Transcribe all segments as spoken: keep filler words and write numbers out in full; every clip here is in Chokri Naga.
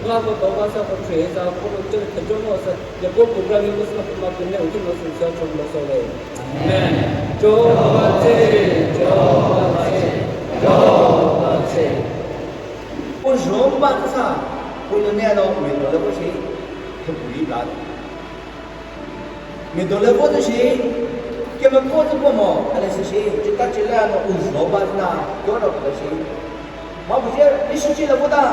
Nga ko to ma sa ko tre sa ko no che ke jo mo sa, ya ko program ni ko sa ko ma ko ne u ki no sa sa chom lo so le. Amen. Jehovah che, Jehovah che, Jehovah che. Ko jo ba sa, ko no ne no me ko le ko shi, ko bu yi ba. Mi dole vo tü shi, kemeko tü pomo, ale sü shi, chita chile no uzho ba na, kyo ro tü shi. Ma bu je, ni shi chile vo ta,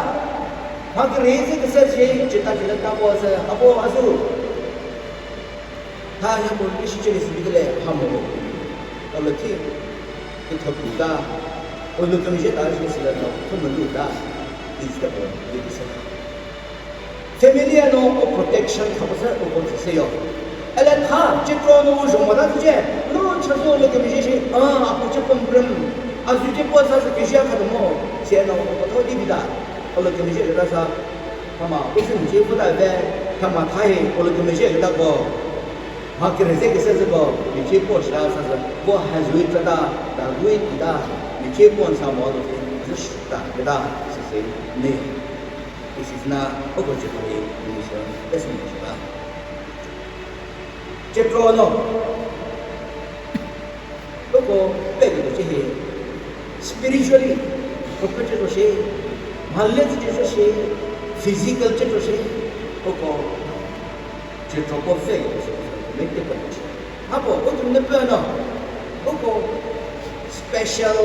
ma ki ri zi kese shi, chita chile ta po se, ha po azu. Ta ya po ni shi chile si bidele, ha mo. Olo ki, ki thopu ta, olo kemije ta shi si le no, thomu lu ta, is the point, is the point. Family ano o protection khapüsü uko tsüsüyo. Ele tha, chikro no u jhongwa ta tsüche, no chazü o lü kümüzhe shi, a, apu che püm püm, a zü che pü sa sü kishia kha tümo, si ano o tho di bida, o lü kümüzhe ta sa, thama, u zü mi che pü ta ve, thama tha hi, o lü kümüzhe ta ko, ma kire se kise zü ko, mi che pü shi ta sa sü, ko ha zü ta ta, ta zü ta, mi che pü sa mo, zü shi ta, ta, si si, ni. Isisna oko chekori mission esmo cheba. Chekro no oko pegro chehe spiritually, oko chekro she, malle chekro she, physical chekro she, oko chekro ko fe, mekte ko. Apo, utu ne püno, uko special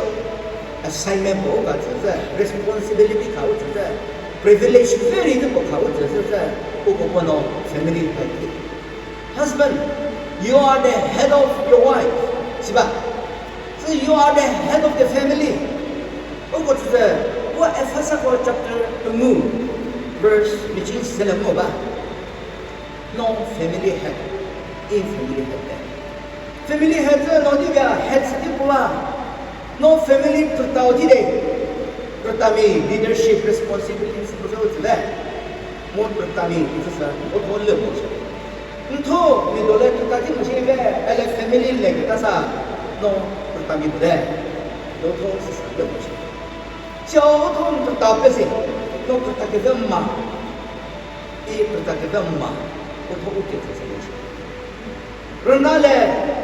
assignment po uka tsütsü, responsibility kha utsütsü, privilege very de po kha utsütsü, uko pono family head. Husband, you are the head of your wife. Siba, so you are the head of the family. Uko tsütsü, uko Ephesa ko chapter two, verse, michin sele mo ba. No family head, in family head de. Family head zü no di bia head sü di pula. No family prüta o di de. Prüta mi leadership responsibility sü puzü utsü de. Mo prüta mi utsü sa o thon le mo sa. Ntho mi dole prüta di mo shi ve ele family le kita sa no prüta mi de. Do thon sü sa le mo shi. Sia o thon prüta pe se. No prüta ke ve ma. I prüta küta ma, utho u ke tsüsü shi. Rüna le,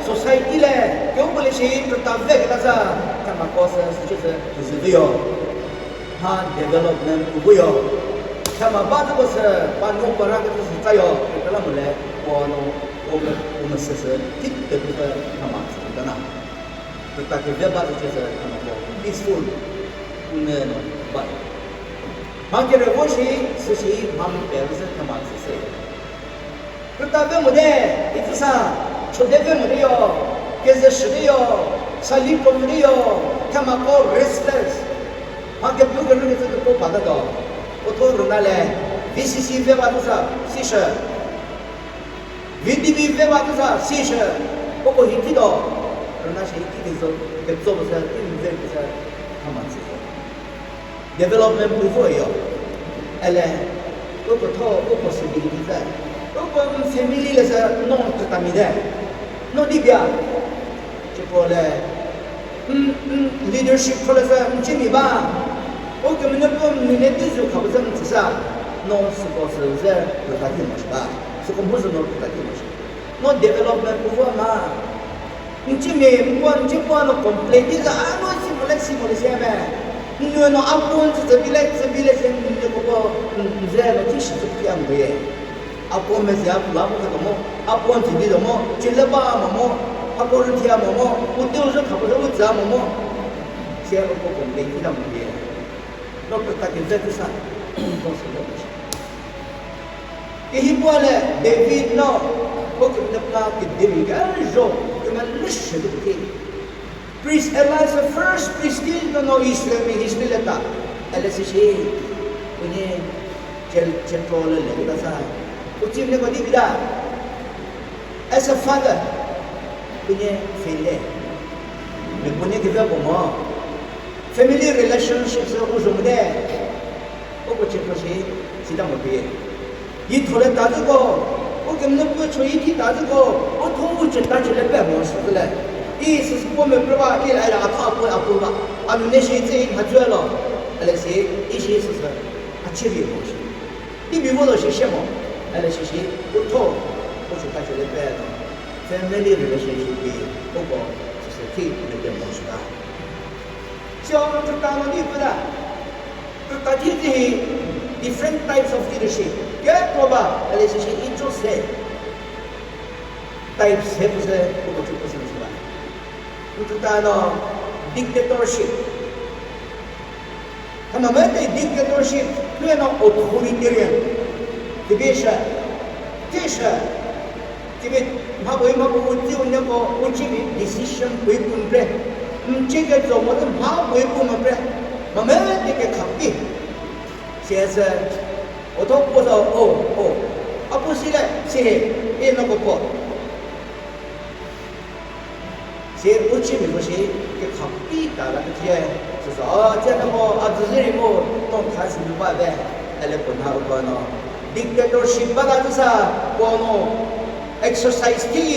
society le, kyo pole shi prüta ve küta sa, kama ko sü, sü, sü, sü, sü, yo. Ha development ku yo. Kama ba ko sü, pa no para ke sü sa yo, kala mole, ko no, ko me, ko me sü sü, tik te ku sü, kama sü ta na. Prüta küve ba zü chesü thüma ko peaceful. Une no ba. Makere vo shi, sü shi, mami pe zü thüma zü se. Prüta ve mu de, itsa, chode ve mu de yo, keze shi de yo, sali ko mu de yo, thüma ko restless. Makere bu ke rü ke zü ko pa da do. Utho rüna le, V C C ve ba zü sa, si shi. V D B ve ba küsa, si shi, oko hi kido, rüna shi ki kizo, ke zo küsa, ki mze küsa, thüma tsü. Development pu vo yo. Ele, oko tho, oko possibility za. Oko family le sa, no, küta mi de. No di bia. Chipole, mm, mm, leadership kholesa mchimi ba. O kümüne po mine di zu khabu zan tsisa. No, süko sü ze, küta ki mo shi ba. Süko mo zü no küta ki mo shi. No development kuwa ma. Nchi me, mpo, nchi po no complain di za, a no si mo le, si mo le si me. Nyo no apon tsü tsü bile, tsü bile si nyo ko po, nze no ki shi tsü ki am ye. Apon me zi apon la mo ka mo, apon tsü bi mo, chi le ba mo mo, apon ri tia mo mo, u de u zo ka po u za mo mo. Si a ko complain ki da mo ye. No ko ta ki ze ki sa, no si mo. Ki hi pua le David no, ko ki na pa ki diri ga jo, ki ma lishi du ki. Priest Eli is the first priest no no Israel mi history le ta. Eli si shi, kuni chel, chel to le le ta sa. Uchi ne ko di bida. As a father, kuni fele. Me kuni ki ve ko mo. Family relationship se u jumde. Oko chekro shi, sita mo pie. Yi thole ta zü ko, o kümüzü pü cho yi thi ta zü ko, o tho u che ta che le pe mo sü le. I sü sü po me pre ba, i la la a tha po a po ba. A ne shi tse yi ha zü lo. Ale si, i shi sü sü. A che ri mo shi. Ti mi vo lo shi she mo. Ele shi shi, u tho, u shi ta shi le pe no. Family relationship bi, u ko, shi shi ti, me de mo shi ta. Shi o, tu ta no ni pu da. Tu ta ti ti hi, different types of leadership. Ke ko ba, ele shi shi, i cho se. Type se pu se, pu ko chu pu se pu se ba. Ntu ta no dictatorship. Thüma mete dictatorship, phe no authoritarian. Tibe sha, ti sha, tibe mha boi mha boi uti unde ko uchi bi decision boi pun pre. Nche ke zo mo mha boi pun ma pre. Ma mete ke khapi. Siya se, o tho po sa, o, o. Apu sile, sihe, e no ko po. Se uchi mi ko shi, ke khapi ta la ke je. Se sa, a, je na mo, a, zü zü ri mo, tong kha si mi ba be. Ele ko na ko no. Dictatorship ba la sa, ko no. Exercise ti,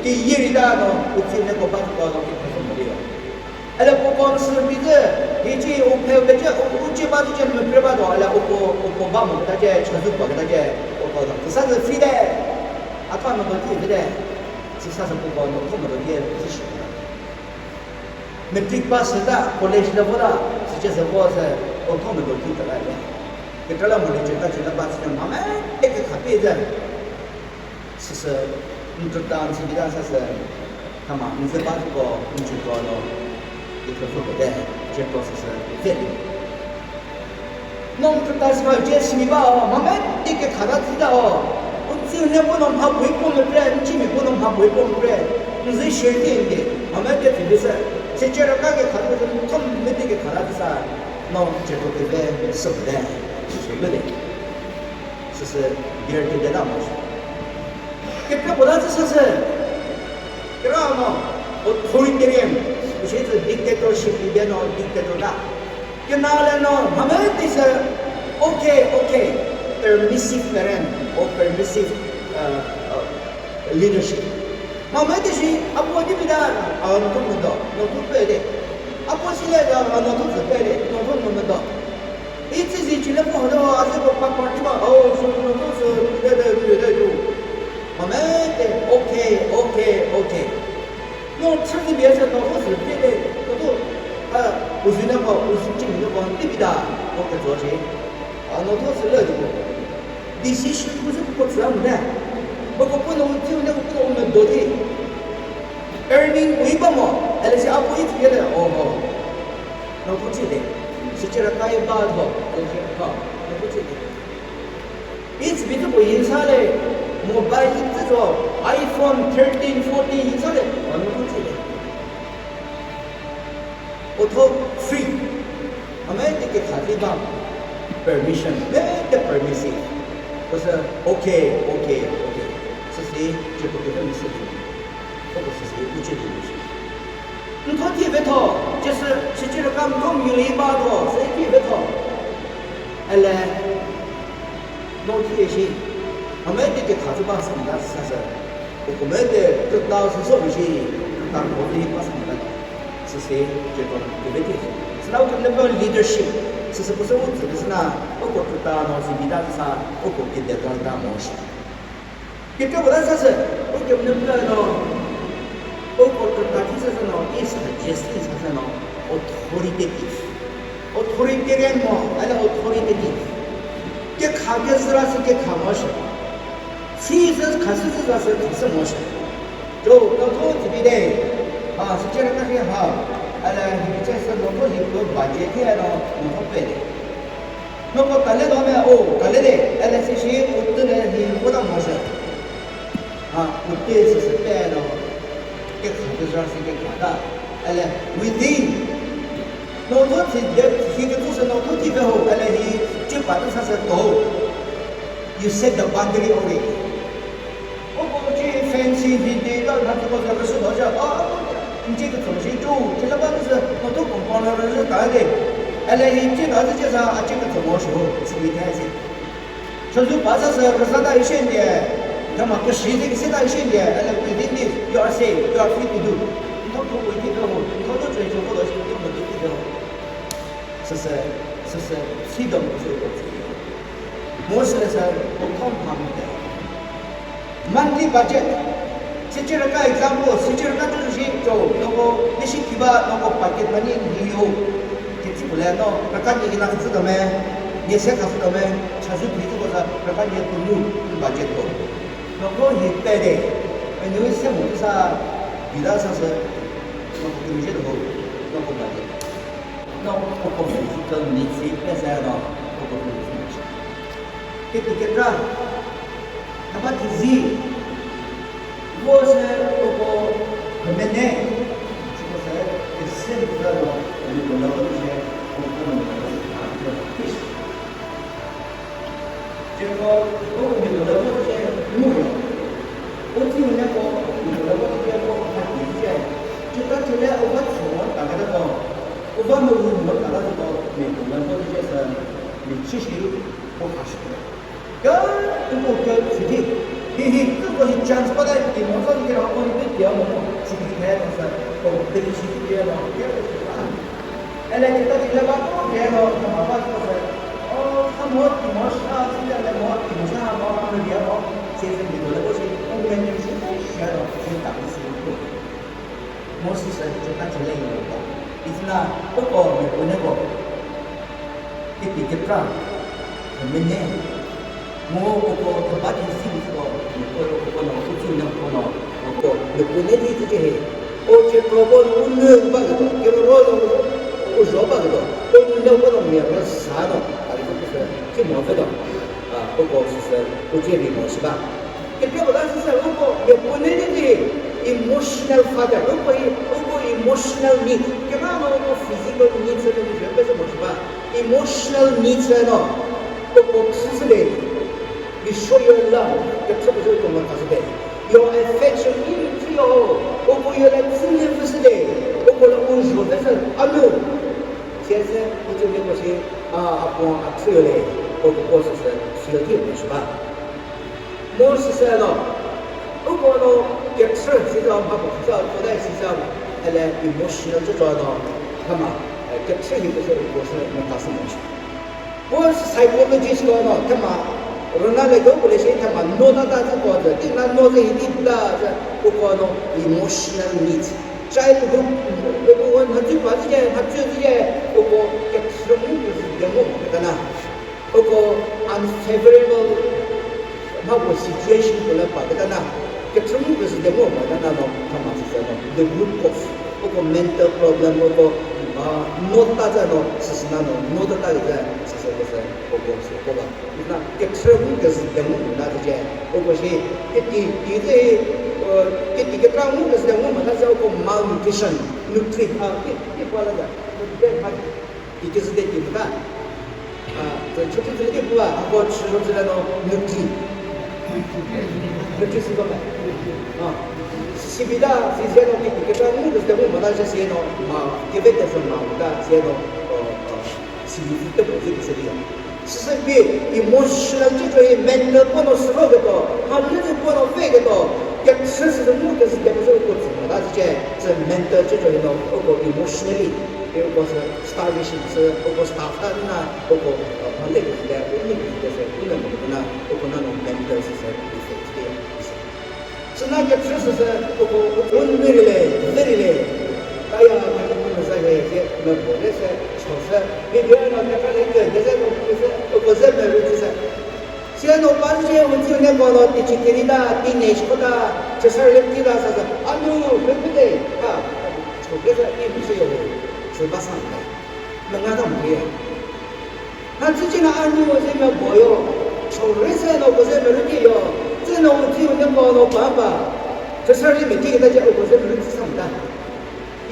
ti yiri da no, uchi ne ko ba ko no, ki ko mo ri. Ele pu ko sü bi zü, hi chi u phe u phe che, u, u chi ba zü che mü pre ba do, ele u ko, u ko ba mu ta che, cha zü ba ta che, u ko da. Sa zü free de. A ka no do ti de. Si sa zü pu ko no ko no do ye zü shi. Matric pass ta, college level ta, si che se ko se, u ko no do ti ta le. Ke ta la mu le che ta che la ba se ma me, e ke kha pe zü. Süsü, ntrüta nsübita sasü, thüma nzüba ko, nchuko no, iküfü küte, cekro süsü, feli. No ntrüta sima je simiba o, mame tike khara tita o. Utsi ne bu no mha bui pu me pre, nchi mi bu no mha bui pu me pre. Nzü shirti indi, mame te fili se, se chere ka ke khara tita, thom me tike khara tita, no cekro küte, sübüte, sübüte. Süsü, bir küte da mo. Kepre bola zü sasü. Kera no, authoritarian, which is a dictatorship, ibe no dictator da. Kena le no, mame tise, okay, okay, permissive parent or permissive, uh, uh, leadership. Mame tise, apo di bida, uh, no tu mudo, no tu pede. Apo sile da, uh, no tu pede, no tu mudo. Itsi zi chile po hodo, aze ko pa party ba, oh, so, no, no, so, de, de, de, de, de. Mame te, okay, okay, okay. No, chirzi biya se, no, no, so, de, de, no, no, a, uzi na ko, uzi ching na ko, di bida, okay, so, che. A, no, no, so, le, de. Decision ko se ko sa mu ne. Ba ko po no, ti ne ko po no, do de. Earning ko iba mo, ele se apo itsi le, oh, oh. No kuchile. Sichira kai ba tho, no kuchile. It's bit ko insa le, mobile itsi tho, iPhone thirteen, fourteen insa le, no kuchile. Auto free. Ame tike khati ba permission, very permissive. Ko se, okay, okay, okay. Sisi, je ko ke mi sisi. Ko ko sisi, kuchile. Ntho thi ve tho, che sü, che che ka ntho mi li ba tho, se thi ve tho. Ele, no thi e shi. Hame te ke kha ba sa da sa sa. Ko ko me te, te ta su so shi, ta ko ni ba sa da. Sü se, che ko, ke ve ke. Sina ko ne ba leadership. Sü sü ko se wo zu sina, ko ko ta no si bi da sa, ko ko ke de ta da mo shi. Kekre bola sasü, o kümüzü no, o kotoka thi sasü no, is suggesting sasü no, authoritative. Authoritarian mo, ale authoritative. Kekha ke züra sü kekha mo shi. Si sü khasü sü sasü khasü mo shi. Jo, no tho tibi de. Ha, sü chere ka shi ha. Ale hi che sü no tho hi ko budget ya no, no tho pele. Noko tale do me, o, tale de, ele si shi, utte le hi, uda mo shi. Ha, utte si si pe no, ke kha ke zar si ke kha da, ele within. No tho si de, si ke tu se no tho ti pe ho, ele hi, chi pa tu sa se to. You set the boundary already. O ko chi fancy hi de la na ko sa ka su do ja. A, nje ke tsong shi chu, che la ba ke se, no to compound la re ta de. Ele hi che da che sa, a che ke tsong shi ho, si mi ta si. Cho ju ba sa sa re sa da shi de. Ta ma ke shi de ke se da shi de. Ele within this, you are safe, you are free to do. No to ko ti ko ho, no to che cho ko do shi, no to ko ti ko. Sa sa, sa sa, freedom ko se ko. Mo sülü sü, o thon pha mo de. Monthly budget. Sichiraka example, sichiraka tu shi cho, noko, nishi kiba, noko budget mani ni yo. Kiti pule no, raka ni ina katsu dame, ni se katsu dame, chazu phi tu kosa, raka ni tu nu, budget ko. Noko hi pe de, enu se mo sa, bida sa sa, noko tu mi je do, noko budget. Noko ko physical needs, pesa no, noko tu mi je. Kiti ketra, naba tizi, wo se oko kümene, chiko se, kese kra no, oko kümene, oko kümene, oko kümene. Chiko, oko kümene, oko kümene, oko kümene, oko kümene, chita chile, oko kümene, oko kümene, oko kümene, oko kümene, oko kümene, oko kümene. Ka tuko ka sidi. Hi hi tuko hi chance pada ki mo sa ki ha ko ni ki mo mo. Sidi kaya mo sa. Ko beli sidi kaya mo. Kaya mo sa. Ele kita di laba ko kaya mo sa ma pa ko sa. O sa mo ki mo sa si ya le mo ki mo sa mo ko ni ya mo. Se se ni do le ko si ko ni ni si ya no si ta si ko. Mo süsü chota chele yino ko. Isna uko mi pune ko. Kiti ketra. Mene. Mo uko kaba di si ko. Uko uko no uko no uko no. Uko mi pune di ti he. O che ko ko no unu ba ko. Ke ro ro o jo ba ko. Ko no ko no mi ro sa no. Ari ko ko ki mo ko. Ah, uko süsü uche ri mo shi ba. Kekre bala süsü uko, mi pune ni di emotional father, uko i, uko emotional need. Kema no uko physical needs ni di pese mo shiba. Emotional needs no. Uko süsü de. You show your love. Kekre bala uko mo süsü de. Your affection, you feel. Uko yo la tsine süsü de. Uko la ujo süsü. Anu. Siese, uko ni ko shi, a, apo, a, tsile. Uko ko süsü, süsü de mo shiba. Mo süsü no, uko no kekre siza mha ko siza ko dai siza ele emotional cho cho no, thüma, eh, kekre hi ko so emotional no ta sü mo shi. Mo psychologist ko no, thüma, rona le ko le shi thüma, no ta ta ko de, ti na no de hi ti da, uko no emotional needs. Childhood, uko no ju pa ji, ha ju ji, uko kekre mu ko de mo ka na. Uko unfavorable mha ko situation ko la pa keta na, kethümu ko sü demo pa keta na no, thüma sü no, the root cause. Uko mental problem, uko, ah, no ta za no, sü sü na no, no ta ta za, sü sü ko sü, uko sü ko ba. Na kethümu ko sü demo na ta je, uko shi, kiti, kiti, uh, kiti kethümu ko sü demo ma ta za, uko malnutrition, nutri, ah, ki, ki pa la za, nutri, Ikizü de ki müta. Ah, the children de ki pula, ako children de no nutri. Nutri si kome. Ah, si bida, si zeno ki, ki keta mu, de mu, mada si no, ma, give it as a ma, da, zeno, oh, oh, si ni te bo, si ni. Süsü bi emotional che cho hi mental kono sro ke to, ha le kono fe ke to, ke süsü mu ke si ke so ko tsü ma da che, tsü mental che cho hi no ko emotionally, e ko sü starvation sü ko starve ta na ko ma le ke de ko ni ke se ko na mo na ko na no mental sü sü effect ke. Süna ke süsü sü, uko, un mirile, mirile. Kaya, kaya, kaya, sa he, he, me bole se, so se, video no ke kale ke, de se, ko se, ko se me ru se. Se no pa se, un si ne ko no, ti chi ti da, ti ne shi ko da, che sa le ti da sa sa. Anu, pe pe de, ha. So ke sa, i bu se yo, se ba sa. Me nga dam ke. Na tsüchi na anyi mo se me boyo. Chore se no ko se me rüki yo. Tsü no uchi u ne mo no papa. Tsü sari me ki ta je ko se me rüki sam ta.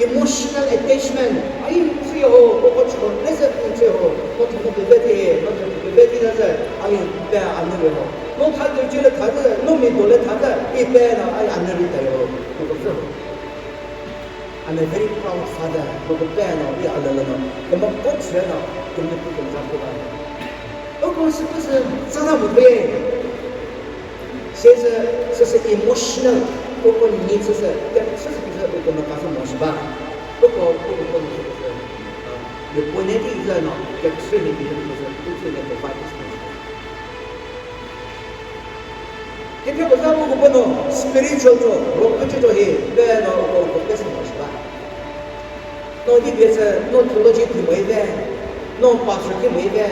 Emotional attachment. Ai tsü yo ko ko chore se tsü ho. Ko to ko be ti he, ko to ko be ti na se. Ai pe anu le ho. No tha ke che le tha de, no mi do le tha de. I pe na ai anu ri ta yo. Ko ko se ho. I'm a very proud father. Ko ko pe no i alala no. Ko mo ko chhe no. Ko mo ko ko ja ko ba. O ko se ko se sa na mo pe. Se se se se emotional. Ko ko ni se se ke se se ke se ko ko no ka se mo shi ba. Ko ko ko ko ko se ko se. Ye ko ne ti za no. Ke se ni ke se ko se ko se ne ko ba ko se. Kephe ko za ko ko no spiritual cho, ro phe cho hi, be no ko ko pe sa mo shi ba. No di be se, no theology thi mo ve, no pastor thi mo ve,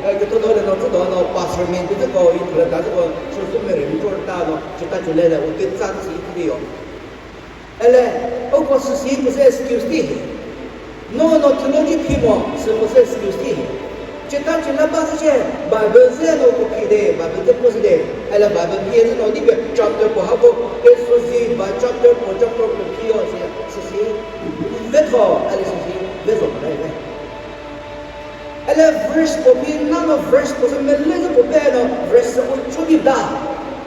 eh, ke to do le no to do no pastor men bi ko i thula ta ko, so so me re mi cho ta no, chi ta chu le le, o ke tsa si thi yo. Ele, o ko sü si ko se excuse ti. No, no, theology phi mo, sü ko se excuse ti. Cheta chela ba se, Bible se no ko phi de, Bible te ko se de. Ele Bible phi no di be chapter ko ha ko, ke so si ba chapter ko chapter ko phi yo se, sü si. Ve tho, ele sü si, ve zo mo le. Ele verse ko phi, none of verse ko se me le ko pe no, verse ko chu di da.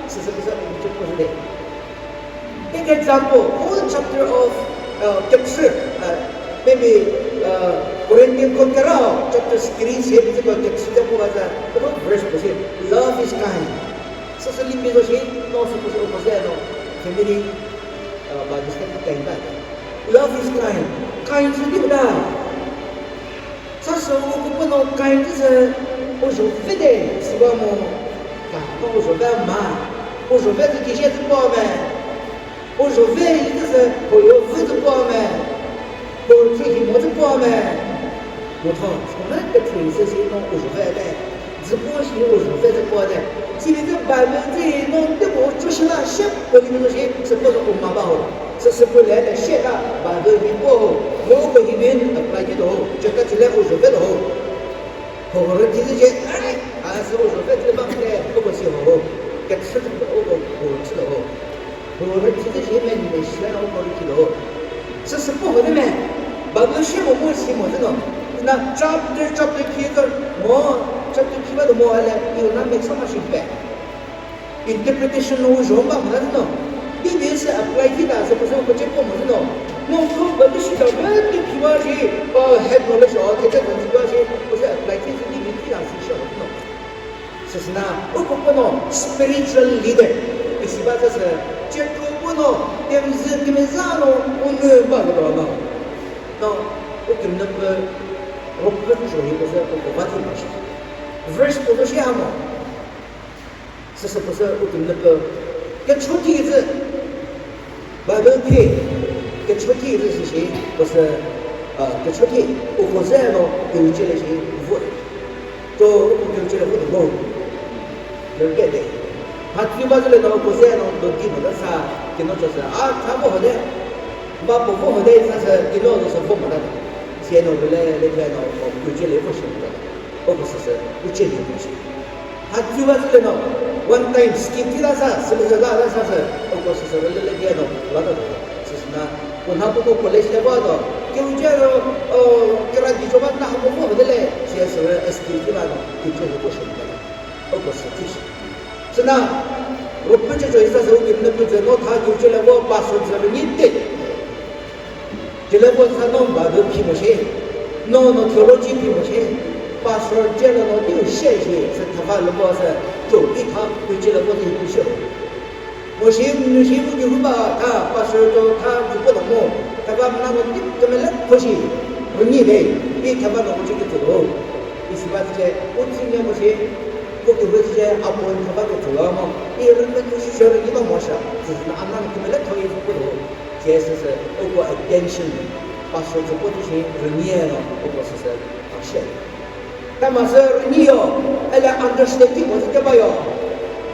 Sü sü ko se ko chu ko se de. Take example, whole chapter of, uh, ketsü, uh, maybe, uh, Corinthian ko kera, chapter screen se bi ko ketsü ko ba za, ko verse ko se, love is kind. So so limbi zo shi, no so ko se ko se no, family, uh, ba discuss kind ba. Love is kind. Kind so di da. Sa sü u küpü no kain tüsü u zho vede süba mo. Ka no u zho ve ma. U zho ve tü kije tü po me. U zho ve yi tüsü po yo vü tü po me. Po tü hi mo tü po me. Mo tho, so me ke tü se si no u zho ve de. Zü po shi u zho ve tü po de. Si ni tü Bible tü no tü mo chu shi la she po ni mo shi se po u ma ba ho. Sü sü pü le le she ka Bible bi po ho, mo ko hi bin apply ki do ho, che ka chile u zho ve do ho. Ho ho ri thi je, ai, a sü u zho ve le ba ke, o ko si ho ho. Ke sü ko o ko ko chi do ho. Ho ho ri thi je me ni me shi na o ko ri ki do ho. Sü sü pü ho de me. Bible shi mo mo si mo de no. Na chapter chapter ki ko mo chapter ki ba do mo ale, you na make so much impact. Interpretation no zho ba mla no. Bi bi se apply thi ta se ko se ko che ko mo no. No ko ba bi shi ta ba ti phi ba shi, uh, head knowledge or ke ta ti ba shi, ko se apply thi se bi bi thi ta se shi no. Se se na, o ko ko no spiritual leader. Isi ba se se, che ko ko no, tem zi ti me za no, o ne ba ko no. No, o kim na pe, ro pe cho hi ko se ko ko ba ti ma shi. Verse ko ko shi ha mo. Sü sü püh sü u tümüpü kecho thi zü, Bible phi kecho thi zü sü shi püh sü, a, kecho thi u ko zeno u ce le shi vo. To u ko ce le vo mo. Lo ke de. Ha thi ba zü le no u ko zeno do di mo da sa ke no cho sa. A, tha vo ho de. Ba po vo ho de sa sa ke no sa vo mo da. Zeno le le le no u ce le vo shi mo da. O ko sü sü u ce le vo shi. Ha, tsü va tsü le no, one time skip thi la sa, sülü sü la la sa sü, o ko sü sü le le ke no, la ta sü sü na, ko na ko college le va do, ke u je ro, o, ke ra di jo va na ko mo de le, si sü excuse thi la no, ke je ko shi le, o ko sü thi shi. Sü na, ro pe che jo isa sü u ke ne pe je no tha ke u je le vo pa sü sü ni te. Celebo sa no Bible phi mo she, no no theology phi mo she, pastor celü no ti she she, se thava lü bo se, to i tha, tu celebo ti tu she. Mo she, nu she mu ki hu ba tha, pastor to tha, ju ko mo, thava na no ti kemele ko shi, ru ni de, i thava no ko shi ki to. Isi ba che, u ti ne mo she, ko ki hu che, a pon thava ko to mo, i ru me tu she ru ni ba mo sha, se na ana kemele to i ko. Che sü sü, uko attention, pastor tsü po tüshi rünyi no, uko sü sü, ashe. Tama sü rünyi yo, ele understanding mo sü keba yo.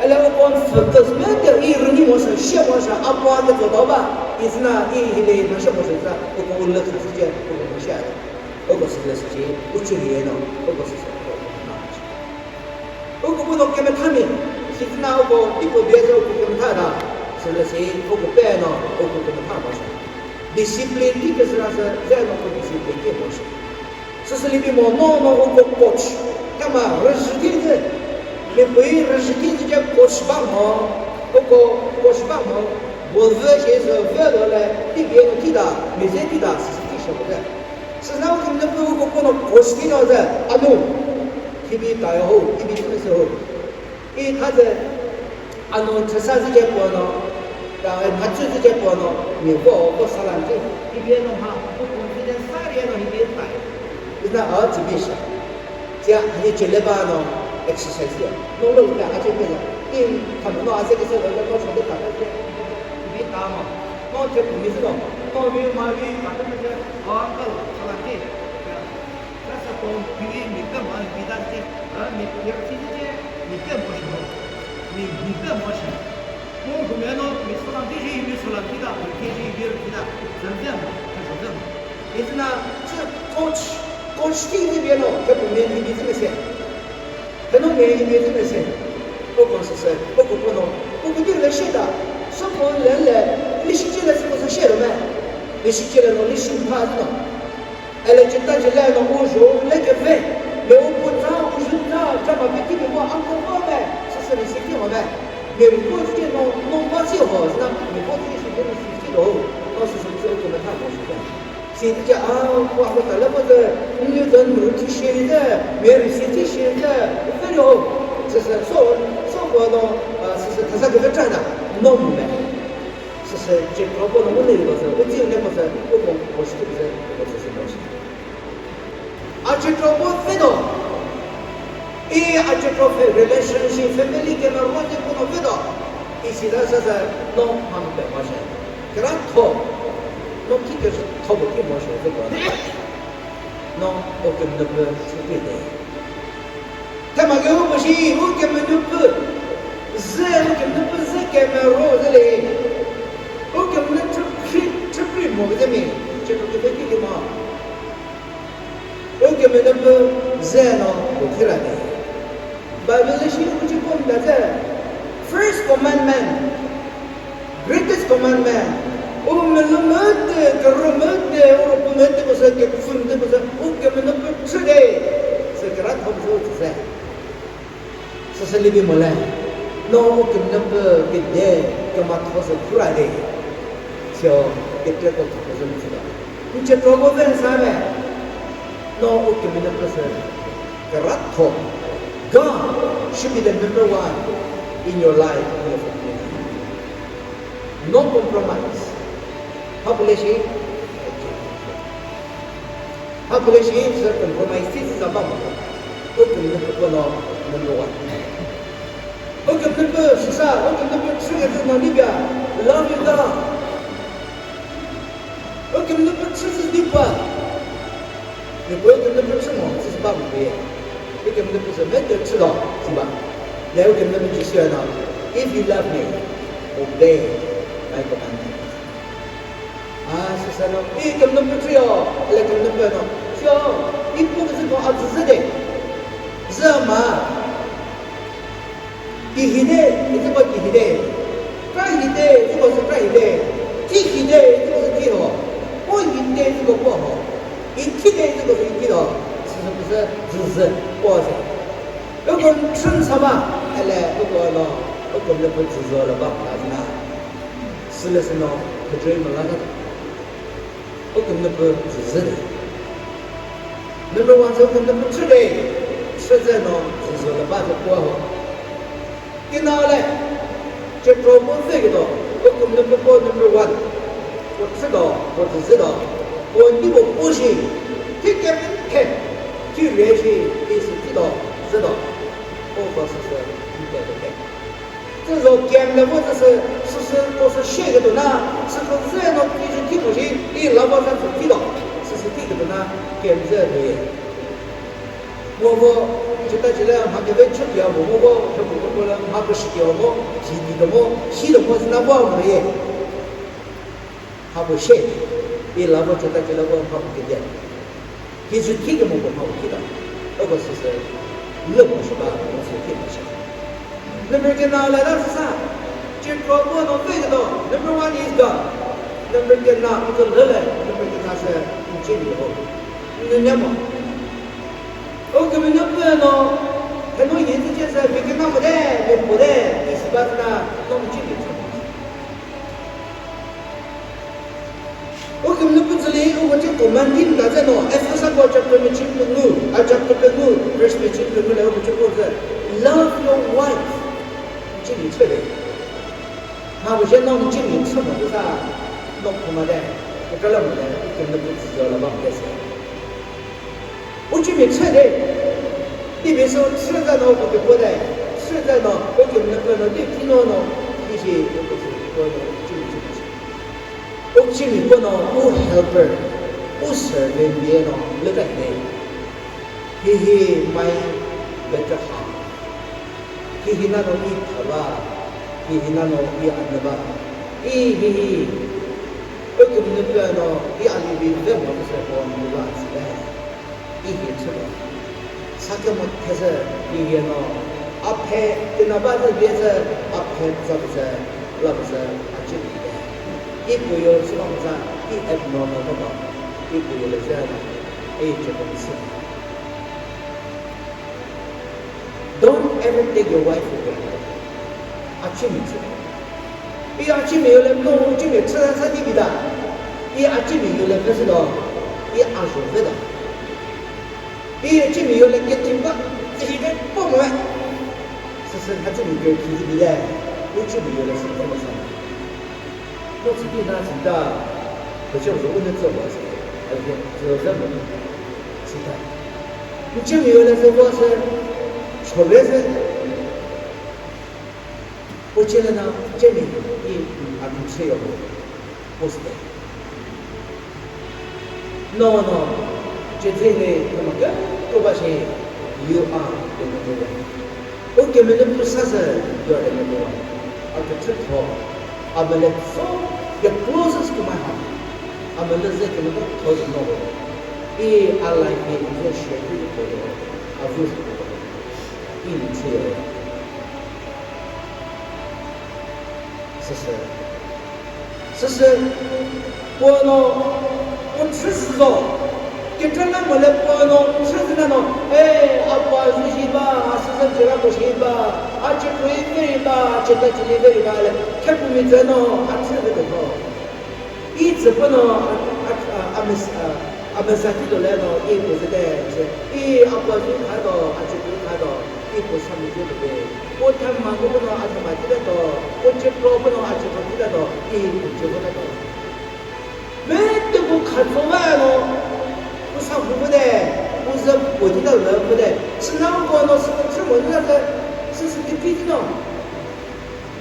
Ele uko focus me te i rünyi mo sü, she mo sü, apo ake to ba, izna i hile na she mo sü sa, uko ulle sü sü che, uko mo she. Uko sü sü sü, uchu ye no, uko sü sü, uko mo sü. Uko puno kemethami, sitna uko tipo beza uko kemetha da, sülesi uko peno uko kemetha ba sü. Discipline ki kesüra sü, zeno uko discipline ki mo sü. Süsüli bi mo no no uko coach, kama rüzhüti zü, mi pui rüzhüti zü ke coach ba mo, uko coach ba mo, bo zü shi zü velo le, ti bie no ti da, mi zü ti da, süsü ti shi mo zü. Süsüna u kümüzü pü uko kono coach thi no zü, anu. Hibi tayo ho, hibi tümüsü ho. I tha zü, anu thüsa zü ce pono, ta, e, mhatsü zü ce pono, mi vo, vo salam thi. Hibi no ha, bu confidence sa ri no hibi tayo. Ina a zü bi sha. Tia, hani celeba no exercise ya. No lo ka a ce pe ya. Thami no ase kese lo no chode ta ke. Bi ta mo. No che mi se no. No mi ma mi ka te ke. Wa ka lo ka la ke. Sasa ko mi mi ka ma mi da ke. A mi ke ti ke mi ke mo shi. Mi mi ke mo shi. Ko ko me no mi so la ti ji mi so la ti da mi ke ji bi ti da. Zan zan mo. Zan zan mo. Isna coach coach ti ni bi no ke mi mi ti ke se. Heno nge imi zü mese, uko süsü, uko kono, uko di le shida, soko le le, lishi chile soko sü shero me, lishi chile no lishi mpa zü no. Ele chita chile no ujo le ke ve, le uko ta ujo ta, ta ma biti mi mo anko ko me, süsü lishi ki ho me. Me ko ti no no pa si ho, na me ko ti shi de lishi ki lo, no süsü süsü uko me ta mo shi. Siti ce a ko a ko tala ko de, nyu de nu ti shi de, meri siti shi de, very ho. Sasa so so ko no, sasa tasa ke ta na, no mu me. Sasa je ko ko no mu ne ko sa, ko ti ne ko sa, ko ko ko shi de ko sa mo shi. A je ko ko fe do. I a je ko fe relationship family ke na ro je ko no fe do. I si da sasa no ma mu pe ma shi. Kra tho, no ki ke tho bo ki mo shi ko. No, o kümüzü pü süpü de. Thüma ke u pü shi, u kümüzü pü. Zü, u kümüzü pü zü kümüzü ro zü le. U kümüzü chüpri, chüpri mo zü mi. Chüpri kümüzü ki ma. U kümüzü pü zü no u thira de. Bible shi u chi pon da zü. First commandment. Greatest commandment. O mülü mütü, kürü mütü, o rüpü mütü, kü sü kü fün tü, kü sü o kümüzü pü chü de. Sü kra thom sü o chü se. Sü sü libi mole. No o kümüzü pü kü de, kü ma tho sü kura de. Sio, kü tre ko tho sü mütü de. Nche tro ko ven sa me. No o kümüzü pü sü. Kü ra tho. God should be the number one in your life, in your family. No compromise. Population. Population is a compromise. This is about. O kümüzü pü no number one. O kümüzü pü sisa, o kümüzü pü sisa no ni bia. Love you God. O kümüzü pü chü sü di pa. Ni ko kümüzü pü chü mo, sü ba mo ye. O kümüzü pü sü me de chü lo, sü ba. Ne o kümüzü pü chü sü na. If you love me, obey my commandments. A, sü sa no. I kümüzü pü chü yo, le kümüzü pü no. Chü yo, i pu kümüzü pü a zü zü de. Zü ma. Ki hide, itsü ko ki hide. Kra hide, itsü ko sü kra hide. Thi hide, itsü ko sü thi ho. Po hide, itsü ko po ho. I thide, itsü ko sü i thi ho. Sü sü pü sü zü zü po se. Uko chün sa ba, ele uko no, uko ne pü zü zü la ba ka na. Sü le sü no, kü joi mü la ka. O kümüzü pü zü zü de. Number one sü o kümüzü pü chü de. Chü zü no zü zü lü ba zü kua ho. Kina le. Che pro mo zü ki do. O kümüzü pü po number one. Po chü do, po zü zü do. Po ni po po shi. Thi ke pin ke. Thi re shi. I sü thi do, zü do. O po sü sü. Thi ke pin ke. Tsü zo kem le vo tsü sü, sü sü ko sü she ke do na, sü ko zü no ki ju ki ko shi, i la vo sa sü ki do, sü sü ki ke do na, kem zü do ye. Mo vo, jita jile ma ke ve chü ya mo, mo vo, ke mo ko la ma ko shi ke mo, ji ni do mo, shi do mo na vo mo ye. Ha bu she, i la bu chota chila bu ha bu kide. Ki ju ki ke mo bu ha bu kida. O ko sü sü, le bu shi ba, mo sü ki mo shi. Number ke na la da sa, che ko bu no ve do. Number one is God. Number ke na, ko le le, number ke na sü, che ni ho. Ni ne mo. O ke mi na pe no, he no ye ti che sü, mi ke na mo de, mi bu de, mi si ba na, no mo che ni. O kümüzü pü tsü le, o koce commanding ta zeno, Efesa ko chapter mi chim püngu, a chapter püngu, verse mi chim püngu le o koce ko zü, love your wife. Chimi chele. Ha bu je no chimi chimo sa, no kuma de, o kala mo de, o kümüzü pü tsü zü la ba mo de se. Uchi mi chhe de. Ti bi so chhe za no ko ko de. Sü zeno, o kümüne püno, di tino no, hihi, o kümüne püno, chimi chimi. O chimi püno, o helper, o servant diye no, lüta hine. Hihi, my better half. Hihi nano i thava, hihi nano i anüva. I hihi, o kümüne püno, i alibi ve mo se pon mu la sile. I hi chülo. Sakemo thezü i hi no. Aphe, künaba zü biezü, aphe za zü, la zü, a chü bi de. I pu yo sü bang za, i abnormal ba ba. I pu yo le zü, i chü ko si. Don't ever take your wife for granted. A chü mi chü. I a chimi yole no, u chimi chü sa di bida. I a chimi yole phe sü do. I a zho phe do. I a chimi yole ke timba, ti hi ke po mo. Sa sa ha chimi ke ki di bida. U chimi yole sü po mo sa. Ko chü di na chü da. Ko chü zo u ne zo mo sa. A ke zo za mo. Chü da. U chimi yole sü po sü. Cho be sü. Uchelena chemi i a kümshe yo poste. No, no. Chethele kama ke to ba she you are the number one. O kümüne pü sa sü you are the number one. A kümshe tho. A mele so the closest to my heart. A mele ze kümüne tho no. I a life ni zo share ko. A zo ko. I ni che. Süsü. Süsü. Puo no, u chü sü zo. Kükrenamoli puo no, u chü sü na no. Hey, a pa zü shi ba, a süsü jira ko shi ba, a chü ko i ve ri ba, a chü ta chü li ve ri ba le. Khe pu mi zü no, a chü ve ko. I tsü pü no, a, a, a, a mesa, a, a mesa thi do le no, i pü zü de, che, i a pü zü kha do, a chü pü kha do, i pü sa mi zü do be. O thama ko pü no, a thama thi de do, o chü pro pü no, a chü pro thi de do, i pü chü pü de do. Me tü ko kha zo va no, u sa hu pü de, u zü pü thi de le pü de. Sü na ko no, sü ko chü mo ni na de, sü sü thi phi thi no.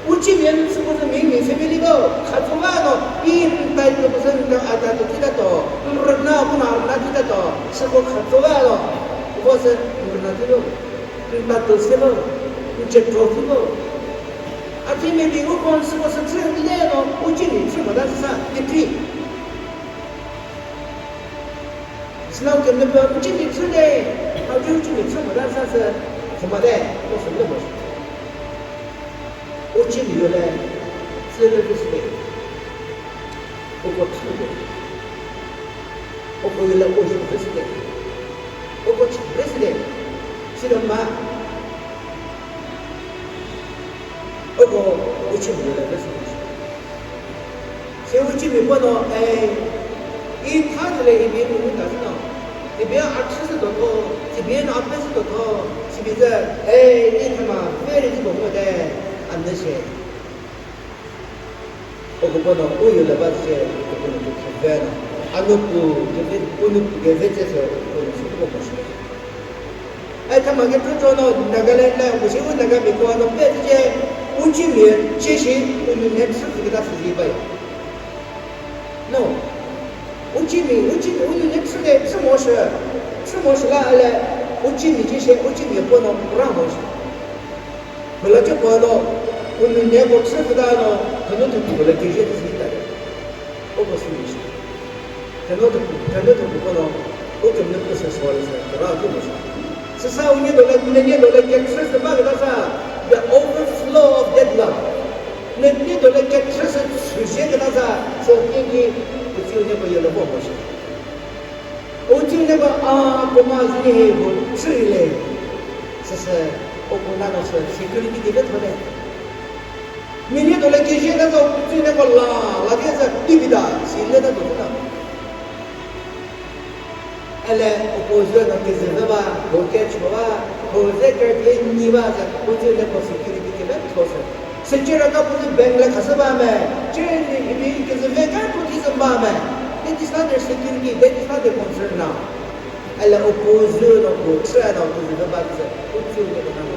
Uchi mi enu sü ko sü mi, mi family ko, kha zo va no, i nta i ko sü nta ata to thita to, rna ko na rna thita to, sü ko kha zo va no, ko sü rna thilo, nta to silo, nche tro thilo. A thi mi bi ko kon sü ko sü chü le no, uchi mi chü mo da sa, ti thi. Sina ke ne pa uchi mi chü le, a ju uchi mi chü mo da sa sü, ko ma de, ko sü le mo. Uchi mi yole, sü le sü de. Uko thü de. Uko yole o ju sü de. Uko chü sü de. Sü de ma. Uko uchi mi yole sü de. Se uchi mi pü no, eh, i tha zü le ibi mu ta zü no. Ibi a chü sü do tho, ibi no a pe sü do tho, ibi zü, eh, i thüma very di bo mo de, a ne she. O ko pü no, u yu le ba she, o ko pü no ke ve no. A no pu, ke ve, u no pu ke ve che se, o ko pü no su ko mo she. Ai thüma ke tütro no Nagaland la, uchi u Nagami ko no pe tüche, uchi mi che shi, u nu ne tsu tsu kita tsu zi bai. No. Uchi mi, uchi mi, u nu ne tsu de, tsu mo shi, tsu mo shi la ale, uchi mi che shi, uchi mi po no ra mo shi. Mela che po no, u nu ne ko tsu kita no, kanu tu ki ko le ke je tsu zi ta. O ko sü shi. Theno thüpu, theno thüpu ko no, u kümüne pü sü so le sü, ra ki mo sa. Sü sa u nye do le, ne nye do le ke three sü ba küta sa, the overflow of that love. Ne nye do le ke three sü sü she küta sa, so ki ki, u tsi u nye ko yelo bo mo shi. U tsi u nye ko, a, ko ma zi he bu three le. Sü sü, o ko na no sü, security ki ve tho le. Minute le kije na zo, tsü ne ko la, la ke za, ti bi da, si le na zo na. Ele, o ko zü na ke zü ba, ko ke cho ba, ko ze ke ke ni ba za, ko zü ne ko security ke ba, ko se. Se che ra ka ko zü bank le ka se ba me, che ni ibi ke zü ve ka ko ki zü ba me. That is not their security, that is not their concern now. Ele, o ko zü na ko, che na ko zü ba ke zü, ko zü ne ko na ko.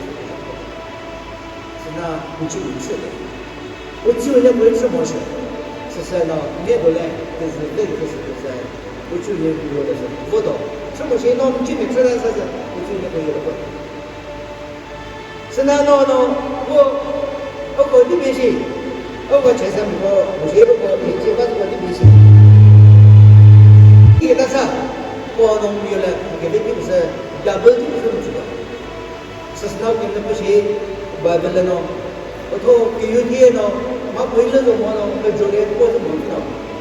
Na uchi uchi de. Uchi ne bu uchi mo shi. Sese no ne bu le, kızı de kızı kızı. Uchi ne bu le se. Vodo. Chamo shi no uchi mi tsela sa sa. Uchi ne bu le. Sina no no bu o ko di bi shi. O ko che sa mi ko, bu shi bu ko bi che ba ko di bi shi. Ki ta sa. Ko no mi le, ke de ki se. Double ki se. Süsüna kümüzü püshi Bible no. Otho kiyuthi no, ma püile zo mo no, ka jole ko zo mo no.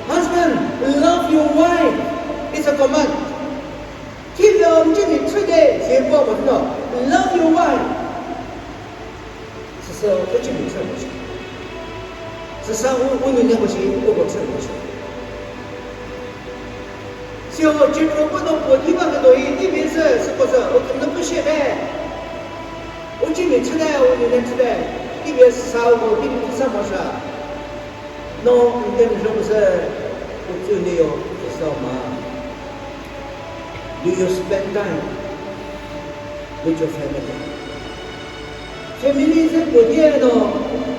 Husband, love your wife. It's a command. Ki ve om jini tsüde, se po mo no. Love your wife. Süsü o jini tsü mo shi. Süsü u, u ni ne mo shi, u ko tsü mo shi. Sio Jethro ko no po thi ba ke do yi ti mi se, se ko se, o ke no pu she be. O chi mi chhe de, o ni ne chhe de. Ti mi sa o mo, ti mi sa mo sha. No, n te mi jong se, o tsü ni yo, ke sa ma. Do you spend time with your family? Family ze püthe no,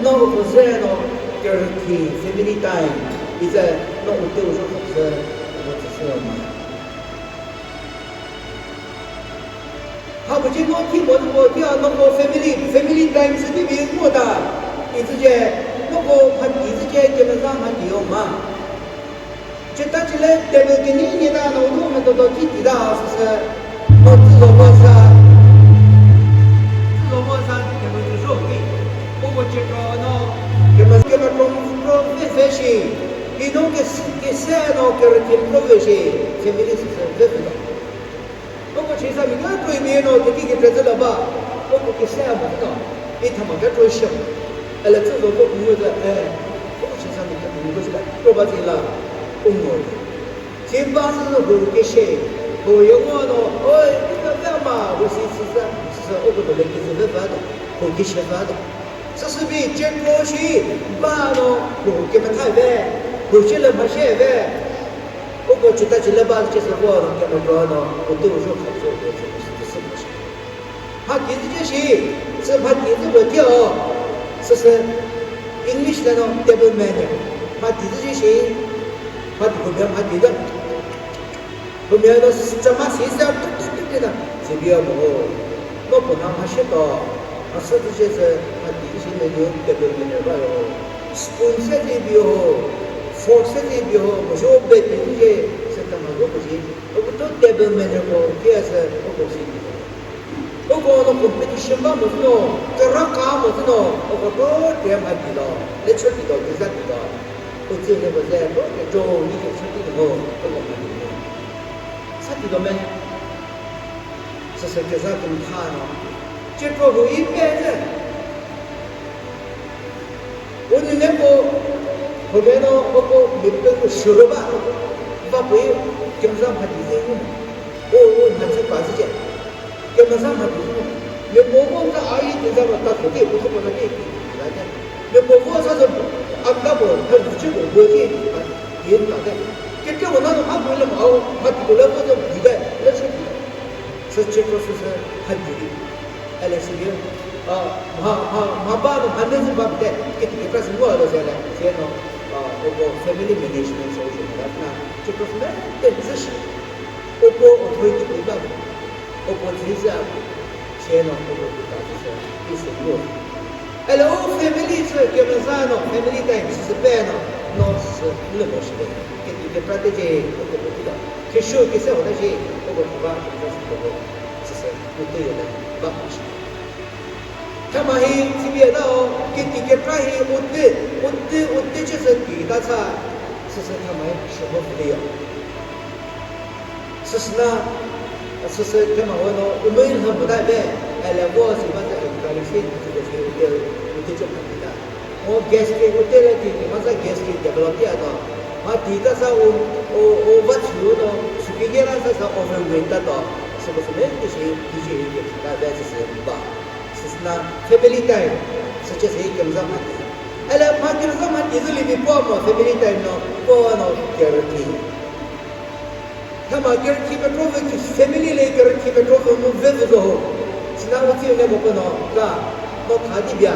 no püzü no, kerüthi, family time, ize no ute ujo khapsü, ujo tsüsü ma. Ha püthe no thi mo, mo thi a no ko family, family time se ti bi mo ta, ize je, no ko pha ize je, je na za ma ti yo ma. Chita chile table kini ni da no udu me to to chi ti da süsü. No tsu lo mo sa. Tsu lo mo sa table tsu so ki. O mo che ko no. Ke ma ke ma ko mo ko fe fe shi. Ki no ke si ke se no ke re ke ko fe shi. Family süsü fe fe no. Koko chisa mi ka troi mi no, tiki ki trezela ba. Koko ki se mo no. I thama ka troi shem. Ele tsu zo ko mu za, eh. Koko chisa mi ka mu ko sila. Ko ba zila. Umo. Chimba su no hu ki she. Hu yo mo no. Oi, ki ka za ma. Hu si si sa. Si sa o ko le ki ze ba do. Hu ki she ba do. Süsübi Jethro shi ba no, hu kümütha ve, hu shi lü mhashe ve. Uko chita chile ba che sü ko no, kümütha no, utu ujo khapso ve che sü sü mhashe. Mha ki zü che shi, sü mha ki zü vo thi o. Süsü English lü no table manner. Mha ki zü che shi, mha ki ko mha ki zü. Hümia no chama si sa tu tu tu tu na. Sibia mo. No po na ma she to. Asa tu che se, ma ti shi ne yo te be ne ba yo. Spoon se ti bi ho. Fork se ti bi ho. Mo jo be ti che se ta ma go ko ji. O to table manner ko, ki asa o ko si. Oko no competition ba mo no, kara ka mo no, oko to te ma di lo, le cho di lo, di za di lo. O che ne bo ze, to ke jo ni ke cho di lo, oko ma di lo. Sa di lo me. Sa sa ke za kum tha no. Che ko hu i pe ze. Uni neko, home no, oko mipe ko shuru ba, ba pui, kemza mha di zi. O, o, mha zi pa zi je. Kemza mha di zi. Me mo mo za ai di za ta ko di, ko ko na di, la de. Me mo mo za za, am da mo, ta zi ko bo di, di ta de. Ke ke mo na no, ha mo le mo, ha di ko le mo za di de, le shi di. Sü che ko sü sü ha di. Ele sü yo, a, mha, mha, mha ba no, mha ne zü ba bide, ke ti ke pra sü ngua lo zele, zeno, a, oko family management solution ba na, che ko sü na, te zü shi. Oko authority ko ba, oko zü zü a, zeno, oko ku ta zü sü, i sü ngua. Ele o family sü ke me za no, family time sü sü pe no, no sü le mo shi de. Ke ti ke pra te je, oko ko ti da. Ke shu ke se ho da je, oko ti ba, ke sü ko. Süsü, utü yena, ba ma shi. Thüma hi, T V na o, kiti kekra hi, utü, utü, utü che sü ti ta sa, süsü thüma hi, shi ho fü yo. Süsü na, süsü thüma ho no, umui lhü mu da be, ele vo si ba sa, ka li shi, süsü utü, utü che ma ti ta. O gastric, o tela ti, ti masa gastric develop ya to. Ma ti ta sa o, o, o va chu no, sipike na sa sa overweight ta to. Sipike sipike ti shi, ti shi, ti shi, ta da shi shi ba. Sisna family time, such as he kemza ma ti. Ala ma kemza ma ti zü li bi po mo family time no, po no care ti. Thüma kerükhi petrol vü ki family le kerükhi petrol vü mu vü vü zo ho. Sina utsi ne mo kono ka no kha di bia.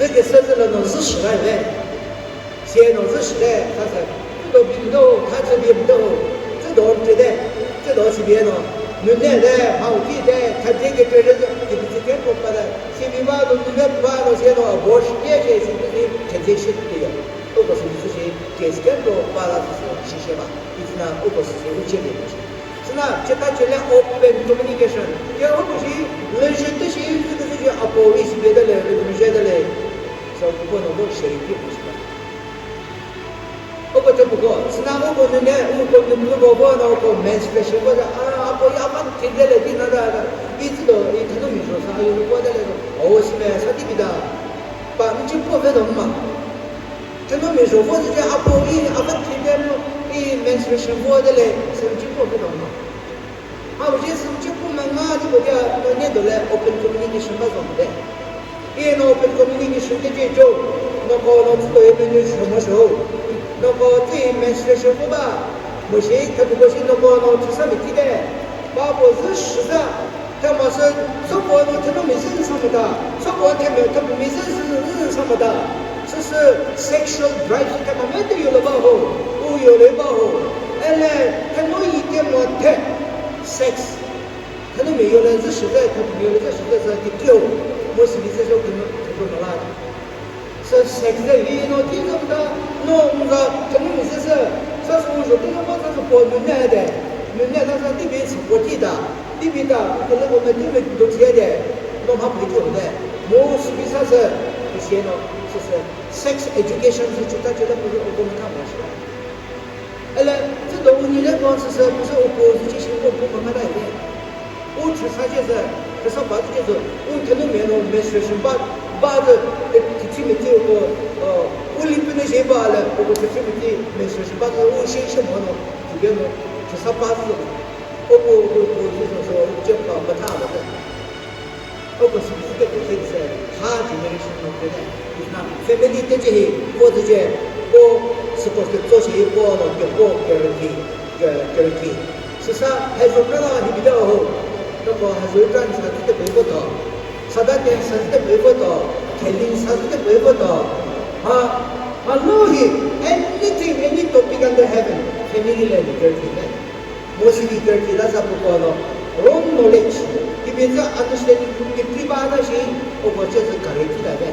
Zü küsü zü lüno zü shü la ve. Sie no zü shü le, kha sü, zü do bim do, kha sü bim do, zü do rütü de, zü do si bie no, nü ne de, hau ki de, kha de ke tü de, ki bi zü ke ko pa de, si bi ba do, nü ne ba do, sie no, abortion ye ke, si bi zü ke de shi de yo. O ko si bi zü shi, ke si ke do, pa la zü shi shi ba, i zü na, o ko si si, u che de shi. Süna cheta chele open communication. Ke ho kushi, lejete shi, lejete shi, apo isi beda le, lejete le. So, kuko no bo sheri ki kushi ba. Oko te buko, süna oko ne ne, oko ne buko bo na oko menstruation bo da, ah, apo ya man tide le di na da da. Iti do, iti no mi so sa, ayo ko da le do. O si me sa di bida. Pa mi chi po ve do ma. Thünomi zho vo zü ce apo i, a va thi de mu, i menstruation vo de le, sümüce po kü dong mu. Ha, bu ce sümüce po mü nga di bu ce, ne do le open communication ba zong de. I no open communication de ce jo, no ko no tsü do i menü zho mo zho. No ko tsü i menstruation vo ba, mu shi, thübu ko shi no ko no tsü sa mi thi de. Ba bu zü shi za, Thüma sü, sopüo no thünomi zü sa müta, sopüo thümi, thümi zü zü zü sa müta. Süsü sexual drive sü thüma mütü yolü ba ho, u yolü ba ho. Ele, thümo yite mo the, sex. Thünomi yolü zü shizü, thümi yolü zü shizü sa kiti ho. Mo sili zü so thümi, thümi mala. Sü sex de yi no thi zü ta, no unza thümi mi sü sü, sa sü unza thümi ma sa sü po nü ne de, nü ne ta sa dibi sü po thi ta, dibi ta, ko le ko me thümi do thi de, no ma pi thi de, mo sü bi sa sü, pi sie no, sü sü, sex education sü chuta chuta pu ko me ka ma shi. Ele, zü do u ni le ko sü sü, sü u ko zü chi shi ko ko ma da ye. U chü sa che sü, chü sa ba che sü, u thünomi no menstruation ba, ba zü, e, thi thi mi thi ko, o, u li pü ne she ba le, ko ko thi thi mi thi menstruation ba zü, u she she mo no, thi be no, chü sa ba zü, o ko, o ko, zü sü, sü, u che ba, ba tha ba zü. Oko sü sü ke kükre sü, ha generation no kre ne. If na family te che hi, ko zü che, ko sü ko sü tso che hi, ko no ke, ko guarantee, gu-, guarantee. Sü sa, ha zo kra la hi bida ho. No ko ha zo kra ni sa te pe ko to. Sa da te sa te pe ko to. Kelin sa te pe ko to. Ha, ha no hi, anything, any topic under heaven, family le guarantee ne. Mostly thirty la sa pu ko no, wrong knowledge. Ki bi za understanding ki pri ba da shi, o ko che za correct da be.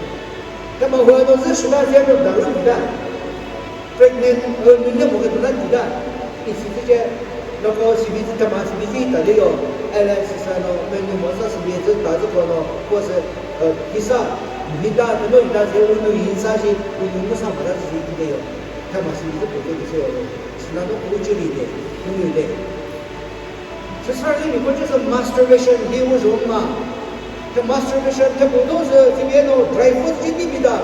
Kama ho no za shi da ze no da ru da. Pregnant, eh, nune mo ke da da. Isi zi che, no ko si bi zi kama si bi zi ta le yo. Ele si sa no, me nu mo sa si bi zi ta zi ko no, ko se, eh, ki sa, mi da, no mi da ze, u nu yin sa shi, u nu mo sa ma da shi ki de yo. Kama si bi zi ko ke se yo. Sina no ko chiri de, nui de. Chüsarü mi ko chüsü masturbation hi u zhong ma. The masturbation the bu do zü, the no dry food ji di bida.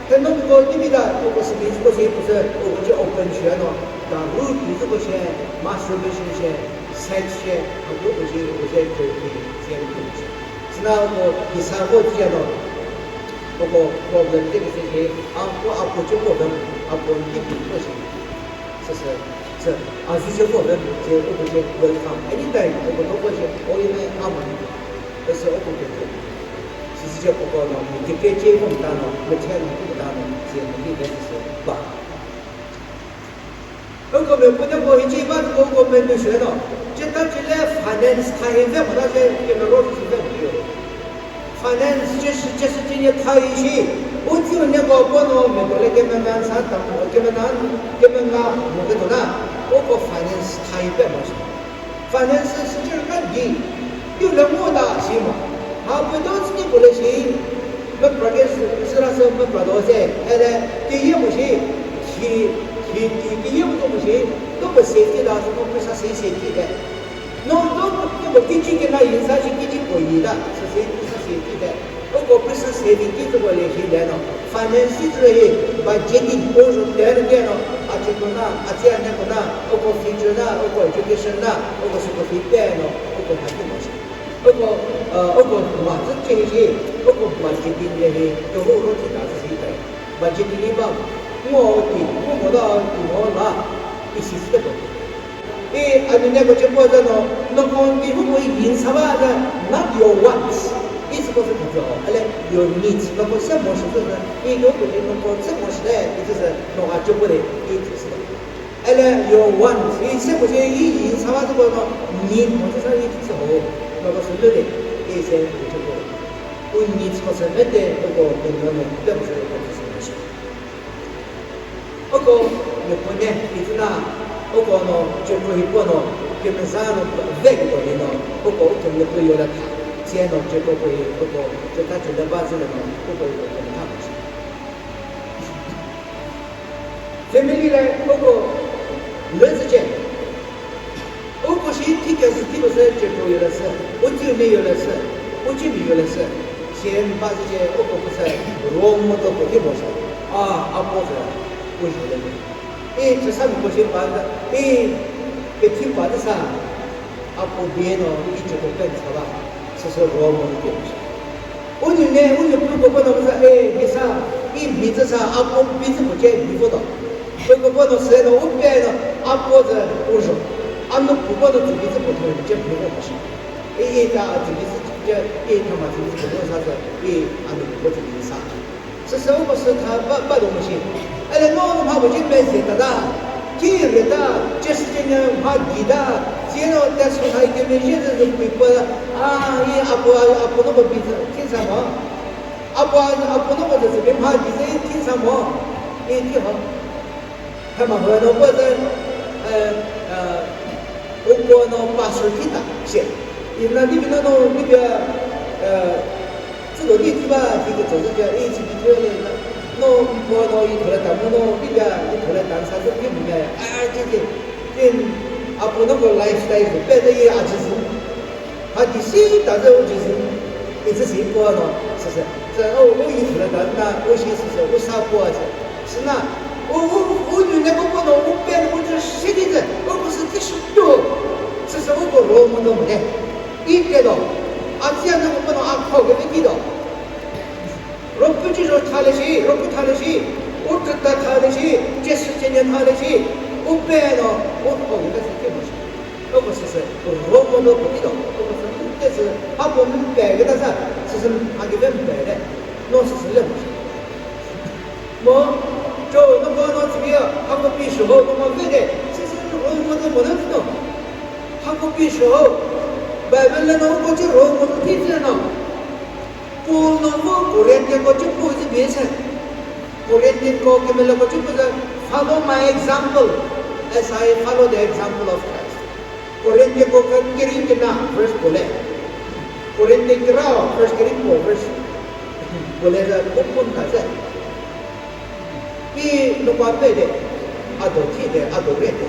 The no ko di bida, ko ko si ko si ko se, ko ko ji open shi no. Da ru ti ko she, masturbation she, sex she, a ko ko ji ko se ko ki, se ko shi. Sina ko ki sa ko ji no. Ko ko problem te ki se, a ko a ko ji problem, a ko ki ko shi. Sü, sü, sü, a zü che problem, che, o ko che welcome. Anytime, o ko to ko che, o yi me a mo ni. Sü, o ko ke to. Sü, sü che ko ko no, mi ke ke che ko ta no, mi che ni ko ta no, che ni ke ke sü ba. O ko me ko ne ko hi che ba ko ko me ni she no. Che ta che le finance ka hi ve mo na che ke me ro che ve mo. Finance che shi, che shi che ye tha yi shi, u tsi u ne ko ko no me ko le ke me nan sa ta mo, ke me nan, ke me nga mo ke to na, o ko finance tha yi pe mo shi. Finance shi che ka di, yu le mo da shi mo. Ha pe do tsi ko le shi, me pra ke shi, shi la se me pra do se, ele, ke ye mo shi, ki, ki, ki, ke ye mo shi, to ko safety da, to ko sa safety de. No, no, no, no, kichi kina yin sa shi kichi ko yi da, sa se, sa se ki de. O ko pisa saving ki to ko le shi de no. Finance to le budgeting ko so de de no. A chi ko na, a chi a ne ko na, o ko future na, o ko education na, o ko school fee pe no, o ko ha ki mo shi. O ko, uh, o ko ma tsu chi shi, o ko budgeting le he, to ho ro chi da shi de. Budgeting ni ba, mo ti, mo mo da, ti mo la, i si de ko. I, a, nune ko che po zü no, no ko ngi hu mo yin sa ba zü, not your wants. It's Sü thüzü ho, ele your needs, noko se mo shi zü, i yo ko je noko se mo shi de, i zü zü, no a cho ko de, i zü zü. Ele your wants, i se mo je i yi sa ba zü ko no need mo zü sa i zü ho, noko sü lü de, i se ko cho ko. U needs ko se me de, noko de no ne, de mo se ko zü mo shi. Oko nupune ituna, oko no chekro hipo no, kemeza no vek do ni no, oko utu nupu yola tha, tsie no chekro ko hi, oko cheta chule ba zile no, oko oko kemeza mo shi. Family le oko lezü che. Uko shi thikesü thikesü chekro yolesü, uchi mi yolesü, uchi mi yolesü. Shen ba zü che uko püsü role model ko thimo shi. A, apo zü, u yolesü. I chesa mi ko shi ba zü, i pethi ba zü sa, apo bie no, i chekro pen sa ba, süsü role model thimo shi. Unyi ne, unyi pü ko kono sa, e, bisa, i bi zü sa, apo bi zü ko che bi ko do. Pü ko kono se no, u pe no, apo zü u zho. Anu pü kono zü bi zü ko che bi ko shi. I, i ta zü bi zü che, i ta ma zü bi zü ko sa zü, i anu pü ko zü bi sa. Süsü u ko sü tha ba, ba do mo shi. Ele no mha ko che pe se ta da. Ki re ta, che sü che ne mha gi da, che no te so na ke me je de pui pa, a, i apo, apo no ko bi sa, ki sa mo. Apo, apo no ko de se mha gi se ki sa mo. I ki ho. Hema ho no ko de, eh, eh, u ko no pastor ki ta, she. I na di bi no, no, di bi, eh, Tsü lo di thüba hi kütso zü ja, i, tsü di thüle na, no, mpo no, i thüle ta mu no, i ja, i thüle ta sa zü ki mu ne, a, a, ki, ki, ki, apo no ko lifestyle zü, pe de i a zü zü. Ha di si ta zü u zü zü. I zü si po no, sü sü. Sü, o, u i thüle ta na, u shi sü sü, u sa po a zü. Süna, u, u, u nyu ne ko ko no, u pe no, u zü shi di zü, u ko sü ti shi tu. Sü sü, u ko role model mu ne. I ke do, a tsia na ko no a kho ke ti do. Ro pü chi ro thale shi, ro pü thale shi, u tü ta thale shi, che sü che ne thale shi, u pe no, u kho ke ta sü ke mo shi. U ko sü sü, role model ko ti do, u ko sü te sü, ha ko mi pe ke ta sa, sü sü ha ke pe mi pe de, no sü sü le mo shi. Mo, cho, no ko no tsü ya, ha ko pi shi ho, no mo ve de, sü sü role model mo na ti do. Ha ko pi shi ho, Bible le no ko chi role model ti ti no. Paul no vo Corinthian ko chi pu zi bi se. Corinthian ko kemela ko chi pu zi, "Follow my example as I follow the example of Christ." Corinthian ko ke kiri kena verse ko le. Corinthian kira verse kiri ko verse ko le za ko pun ta ze. Pi no pa pe de, a do thi de, a do re de.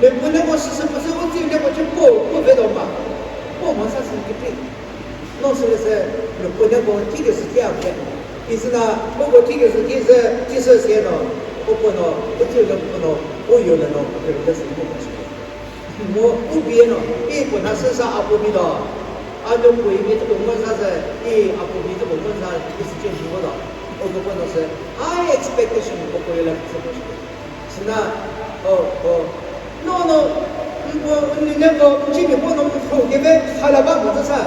Me pune ko süsü püsü u tsi ne ko chi po, po ve do ma. Po ma sa sü ki pri. No sü le sü, me pune ko thi ke sü thi a ke. I sü na, po ko thi ke sü thi sü, thi sü se no. Po po no, u tsi le po no, u yo le no, ke le sü po ma shi. Mo u bi no, i po na sü sa a po bi do. A no po i mi tso mo sa sü, i a po bi tso mo sa, i sü che shi ko do. O ko po no sü, high expectation ko ko yo le sü po shi. Süna, oh, oh. No, no. Mpo, nine ko, mchi mi po no mpo ke ve khala ba mo sa.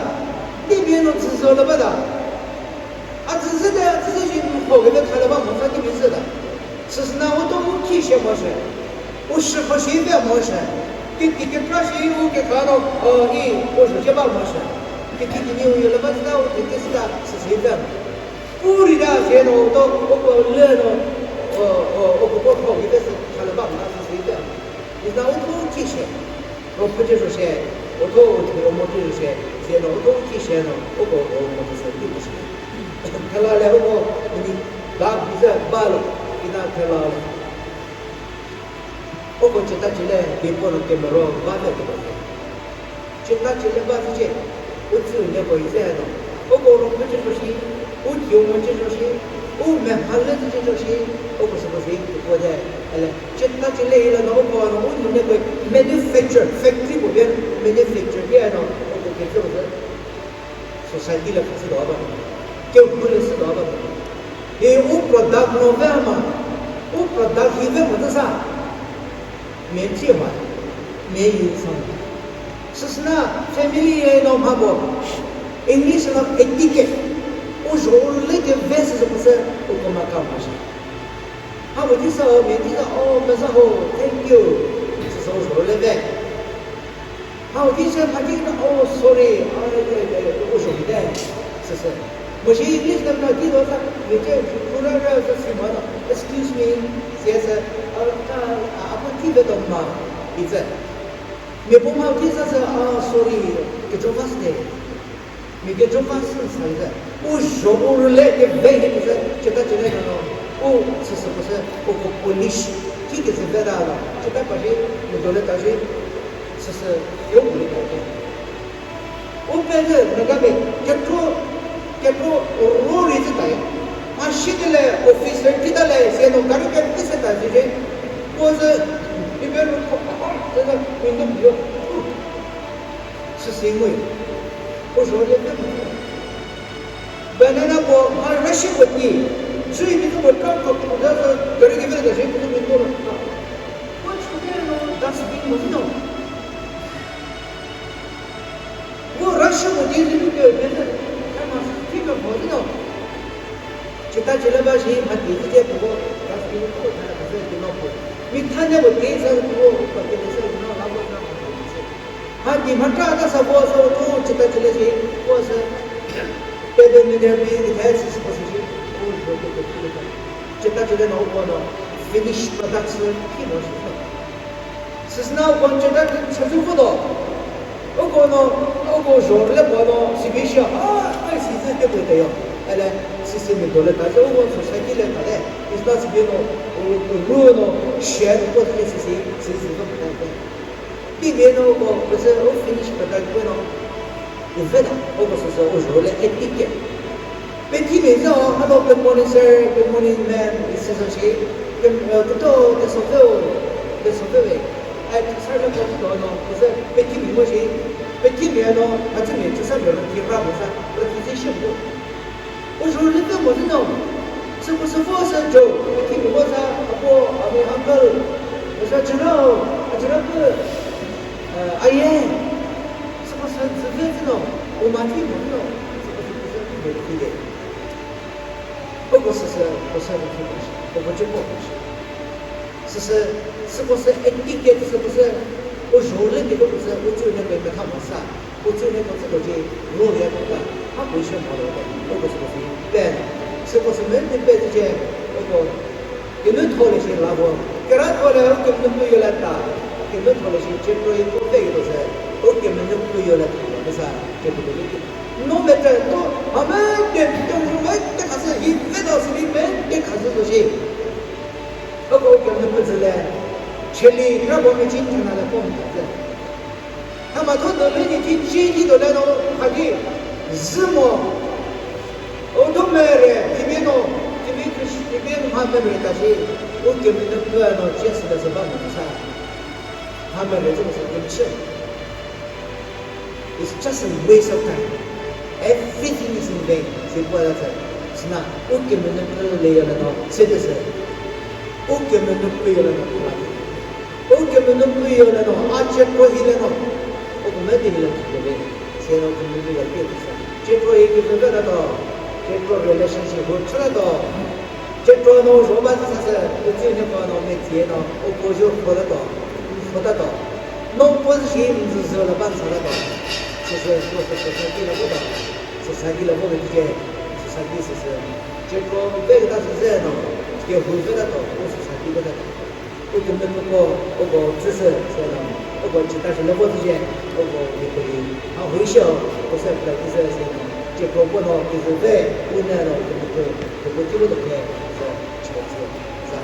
Ni bi no zü zo la ba da. A zü zü de, a zü zü ji mpo ke ve khala ba mo sa ni bi zü da. Süsüna u to u ki she mo she. U shi ko shi ve mo she. Ki ki ke pra shi u ke ka no, oh, i, u shi ke ba mo she. Ki ki ki ni u yo la ba da, u ki ki sa, süsü ve mo. Puri da se no, to, o ko le no, o, o, o ko ko ko, ite se, chala ba ma se se da. Is na o to ki she. Ro phe je ro she, o to o to mo je ro she, se no, o to ki she no, o ko o mo se ki mo she. Kala le o ko, ni, da, bi za, ba lo, ina kala le. O ko che ta che le, bi po no ke mo ro, ba le ke mo. Che ta che le ba zü che, u tsü ne ko i zü no. O ko ro phe che zho shi, u kyo mo che zho shi, u me ha le zü che zho shi, o ko sü ko zü ko de, ele, che ta che le i la no ko no, u ne ko manufacture, factory ko be manufacture ke no, o ko ke zü ko zü. Society le ko zü do ba. Ke u le zü do ba. E u product no ve ma, u product hi ve mo zü sa. Me thi ma, me yin sang. Süsüna family ye no mha bo. English no etiquette. U zho le ke ve sü sü püsü u koma ka mo shi. Ha bu tisa o, mi tisa o, meza ho, thank you. Sü sü u zho le ve. Ha bu tisa, ha tisa, oh, sorry. Ah, yeah, yeah, yeah, u zho le. Sü sü. Mo shi English na na tisa sa, mi che, kura ra sa si ma na. Excuse me. Yes, sir. Ah, ah, ah, apa ti ve to ma. It's a. Mi poma ki sa sa, ah, sorry, ke jo vas de. Mi ke jo vas sa sa. U zho u le ke ve ni sa, cheta chene no. U sa sa sa, u ko polish. Ki ke se ve da la. Cheta pa shi, mi do le ta shi. Sa sa, yo le ta. U pezü nagami kekro, kekro rori zü tayi. A shi de le officer thita le se no gari ke pise ta zü je. Ko zü ibe ru ko, se na window biyo. Sü si ngui. U zho le pe mo. Banana ko ha rashi ko ti. Zü ibe ko kam ko ko da gari ke pise ta je ko window ru. Ko chu de no dustbin mo no. Yo, Russia ko di di ke de de, kama sü thi ka mo di no. Chita chile ba shi ma di di de ko, ka sü ko na ka sü di no ko. Mi tha ne ko di sa ko, ka di sa no la ko na ko. Ha di ma tra ta sa ko so tu chita chile shi ko sü. Pe de mi de bi di ka sü ko sü shi ko ko ko ko. Chita chile no ko no finish product sü thi mo shi. Süsüna uko cheta chazü küdo. Uko no, uko zhorüle pano, sibi shi, ah, ai, sizü te püte yo. Ele, sisi mi dole ta, uko society le ta de. Isna sibi no, u, u, ru no, share ko te sisi, sisi no püte. Bibi no, uko, pese, u finish püte, uko no. Uveda, uko sisi, u zhorüle etiquette. Pethimi zho, hello, good morning, sir, good morning, ma'am, isi zho shi, good, uh, good, uh, that's okay, that's okay. Ai, sir, no, no, no, is it pethimi mo shi, pethimi no, atsimi, tsüsa, no, ki ra mo sa, preposition mo. U zho le pe mo no. Sü ko sü fo sü jo, pethimi mo sa, apo, ami uncle, sa chiro, achiro ko, uh, aye. Sü ko sü zü ve zü no, u ma thi mo no, sü ko sü ko sü mo thi de. Uko sü sü, ko sü ko sü, uko che ko sü. Sü sü, sü ko sü etiquette, sü ko sü, u zho le ke ko sü, u chu ne pe ka tha ma sa, u chu ne ko sü ko je, ro ya ko ta, ha ko she ma lo ta, uko sü ko sü pe, sü ko sü me ne pe je, uko, kümütho le shi la bo, kera tho le, u kümütho yo la ta, kümütho le shi che ko ko pe ko sü, u kümütho yo la ta, ko sa, che ko ko. No matter, no, hame de, de, no matter, khasü, hi, ve do sü, hi, ve de, khasü do shi. Ako, ke, ne, pezü le, cheli, kra bo, me, chin, chana, le, pom, khasü. Hama, tho, do, le, ni, chin, chin, ki, do, le, no, ha, ki, zü, mo. O, do, me, re, ki, me, no, ki, me, Chris-, ki, me, no, ha, me, re, ta, shi. O, ke, me, no, pe, no, ches, le, zü, ba, mo, sa. Ha, me, re, zü, mo, sa, ke, che. It's just a waste of time. Everything is in vain. Sipua la tsü. Sina, u kümüzü pü le yo la no, sete se. U kümüzü pü yo la no, u la. U kümüzü pü yo la no, a che ko hi le no. U kümüzü hi le no, se no kümüzü ya ke sa. Che ko hi ke la no. Che ko relationship ho chura no. Che ko no jo ba sa se, u chi ne ko no me tie no, u ko jo ko la to, ko ta to. No position zu zu la ban sa la to. Sü sü, sü sü, sü sü, ki la ko to. Sü sü, ki la ko ke, sü sü, ki sü sü. Che ko ve ta sü sü no, ke hu ve ta to, u sü sü, ki ve ta to. U kümüzü ko, u ko tsü sü, sü no. U ko chita sü no ko tsü je, u ko ye ko yi. Ha hui sho, u sü practice sü no. Che ko ko no, ki sü ve, u ne no, u kümüzü, u ko ki lo to ke, sü, che ko sü, sü.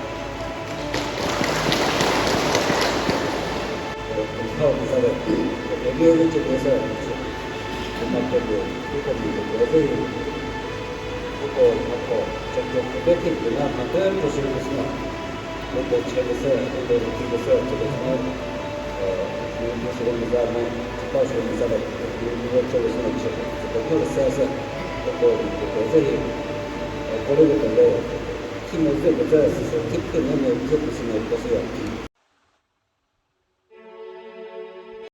Thimozü küzü süsü, thipkü nene zü püsü no püsü yo.